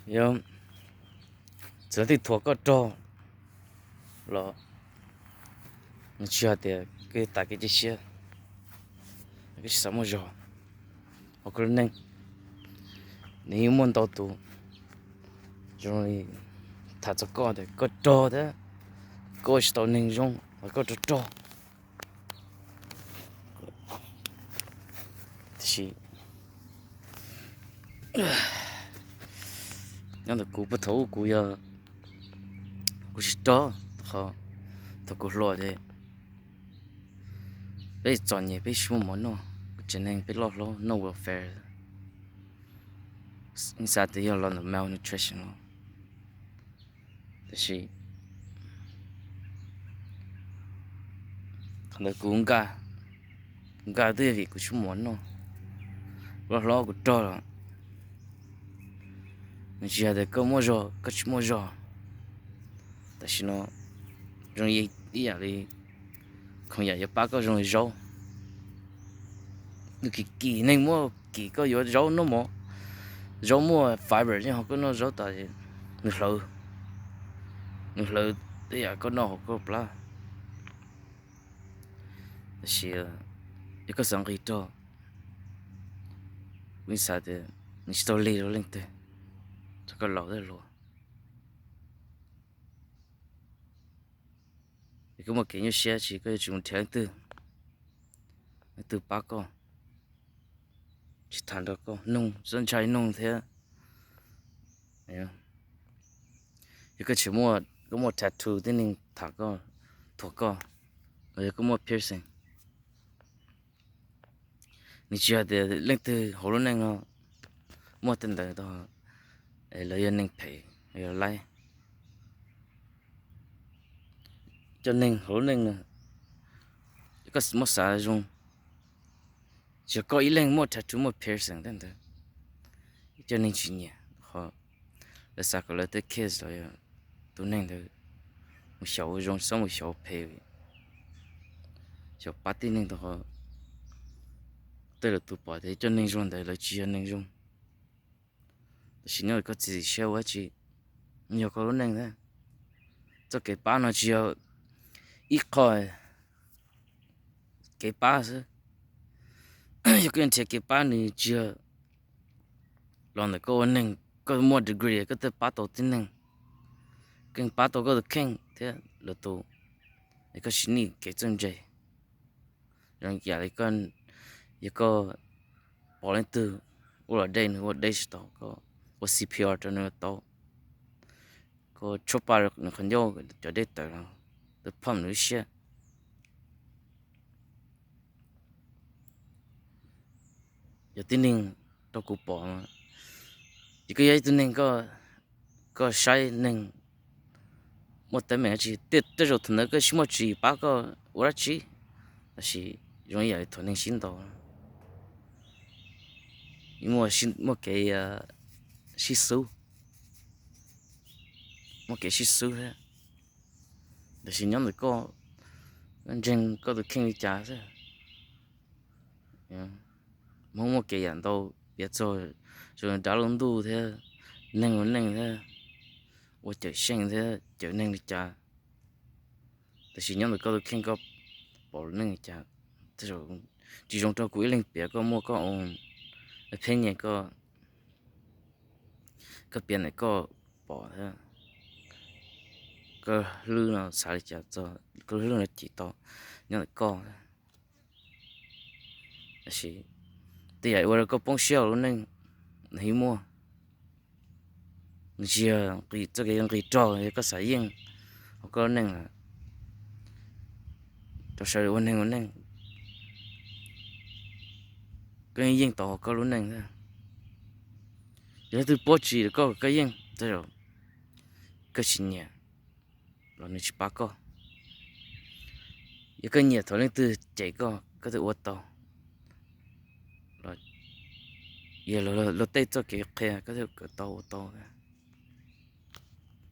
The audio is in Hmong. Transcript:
Yog txawm leej twg thuam koj rog los nws tsis yog tias koj yuav tas kev cia siab, koj tsis xav muaj zog hauv koj lub neej. Nws yeej muaj ntau tus zoo li tham txog koj tias koj rog thiab koj ua tsis tau neeg zoo los koj rog rog. Tiam sis nyob ntawm kuv puag thaum ub kuv yog, kuv tsis rog, qhov thaum kuv hluas ces peb txom nyem peb tsis muaj mov noj, tsev neeg peb loj hlob noj welfare, xav tias yog los ntawm malnutrition no. Tab sis thaum ntawd kuv nka, nka twb yog vim kuv tsis muaj mov noj. Kuv loj hlob kuv rog los nws tsis yog tias koj muaj zog koj tsis muaj zog. Tam sim no zoo ib yam li khoom yam yuav pab koj zoo li zaub. Nws kim kim neeg muab kim koj yuav zaub noj mov, zaub muaj fiber ces ho koj noj zaub tas nws hlawv, nws hlawv tej yam koj noj hauv koj plab. Tab sis yog koj xav nqis rog, kuv yeej xav tias nws tsis tau lig rau leej twg, txog koj laus thiab hluas. Yog koj muaj kev nyuaj siab tsis koj yuav tsum mus nrhiav leej twg, leej twg pab koj, tsis tham nrog koj noog, txhob ntshai noog thiab. Yog koj tsis muaj, koj muaj tattoo tib neeg tham koj, thuam koj, los yog koj muaj piercing, nws tsis yog tias leej twg hauv lub neej no muaj tej ntawd tau, lawv yog neeg phem, yog laib. Cov neeg hauv lub neej no, koj muab xav zoo, tsis yog koj ib leeg muaj tattoo muaj piercing tej ntawd, cov neeg tsis nyiam, qhov lawv xav kom lawv tej kids los yog tus neeg ntawd mus xyaum ua zoo, txhob mus xyaum phem, xyaum pab tib neeg tau qhov tej lwm tus pom tias cov neeg zoo ntawd lawv tsis yog neeg zoo. Tab sis nyob koj txiav txim siab ua dab tsi, yog koj lub neej thiab. Txoj kev pab no tsis yog ib qho kev pab xwb, yog koj yuav nrhiav kev pab nws tsis yog los ntawm koj ua neeg, koj muaj degree koj thiaj pab tau tib neeg, koj yeej pab tau koj tus kheej thiab lwm tus, es koj tsis nij kev txawj ntse. Zoo yam li yog koj pom leej twg ua los deb nws ua deb tsis tau, koj ua C P R rau nws ua tau, koj tshuab pa nws qhov ncauj cov dej tawm los, tus phom nws lub siab. Yog tib neeg rau kuv pom, ces koj yog ib tug neeg, koj saib neeg muaj teeb meem dab tsi, tej zaum thaum ntawd koj tsis muaj tswv yim pab koj ua dab tsi, tab sis zoo ib yam li thaum neeg sib ntaus, muaj kev sib xub, muaj kev sib xub thiab. Tab sis nyob ntawm koj, koj ntseeg koj tus kheej li cas xwb. Hmoob muaj kev yam ntau, piav txog zoo dab lub ntuj thiab, neeg ua neej thiab, ua cawm seej thiab cawm neeg li cas. Tab sis nyob ntawm koj tus kheej koj pom lub neej li cas, tsis zoo rau kuv ib leeg piav, koj muaj koj own opinion, koj piav ntawm koj pom thiab koj hlwb no xav li cas txog koj hlwb no cim tau nyob ntawm koj. Tab sis tej yam ua rau koj poob siab hauv lub neej, nws yeej muaj, nws tsis yog txoj kev nqis rog, yog koj xav yeej hauv koj lub neej lawm, rau sawv daws ua neeg ua neej, koj yeej yeej tau hauv koj lub neej thiab. Yog leej twg pab tsis rau koj kom koj yeej, tej zaum koj tsis nyiam los nws tsis pab koj. Yog koj nyiam thaum leej twg cem koj, koj thiaj ua tau, los yog luag tej txoj kev qhia koj thiaj kawm tau ua tau.